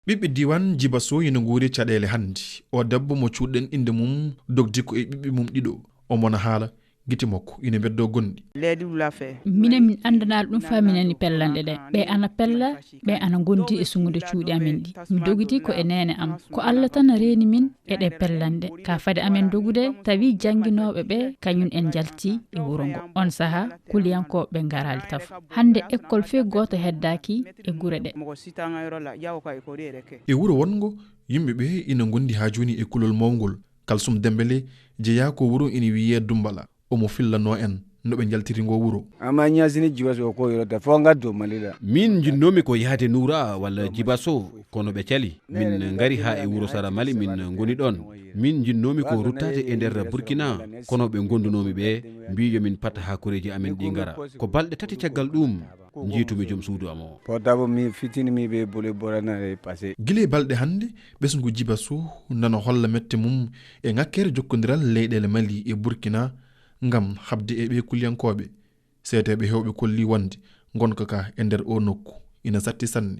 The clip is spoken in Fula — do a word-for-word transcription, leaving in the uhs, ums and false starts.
Ɓiɓɓe diiwaan Jibaso ina nguuri caɗeele hannde. O debbo mo cuuɗɗen innde mum dogdi ko e ɓiɓɓe mum ɗiɗo. Omo na haala, gite makko ina mbeddoo gonɗi. Minen min anndanaa ɗum faa mi nani pellanɗe ɗe. Ɓe ana pella, ɓe ana ngondi e suŋude cuuɗi amen ɗi. Mi dogidi ko e neene am. Ko Alla tan reeni min e ɗe pellanɗe. Ka fade amen dogude, tawi jannginooɓe ɓe kañum en njalti e wuro ngo. On sahaa, kuliyankooɓe ngaraali tafo. Hannde ekkol fee gooto heddaaki e gure ɗe. E wuro wonngo, yimɓe ɓe ina ngondi haa jooni e kulol mawngol. Kalsum Dembele jeyaa ko wuro ina wiyee Dumbala. Omo fillanoo en no ɓe njaltiri ngo wuro. Ama ñasini Jibaso ko yoro ta fo nga do Mali la. Min njinnoomi ko yahde Nuura walla Jibaso, kono ɓe cali. Min ngari haa e wuro Sara Mali, min ngoni ɗoon. Min njinnoomi ko ruttaade e nder Burkina, kono ɓe ngondunoomi ɓe, mbii yo min pat haa koreeji amen ɗi ngara. Ko balɗe tati caggal ɗuum, njiitumi joom suudu am o. Portable mi fitini mi be bole borana e passé. Gila e balɗe hannde, ɓesngu Jibaso nana holla mette mum e ŋakkere jokkondiral leyɗeele Mali e Burkina ngam haɓde e ɓee kuliyankooɓe. Seedeeɓe heewɓe kolli wonde ngonka ka e nder oo nokku ina satti sanne.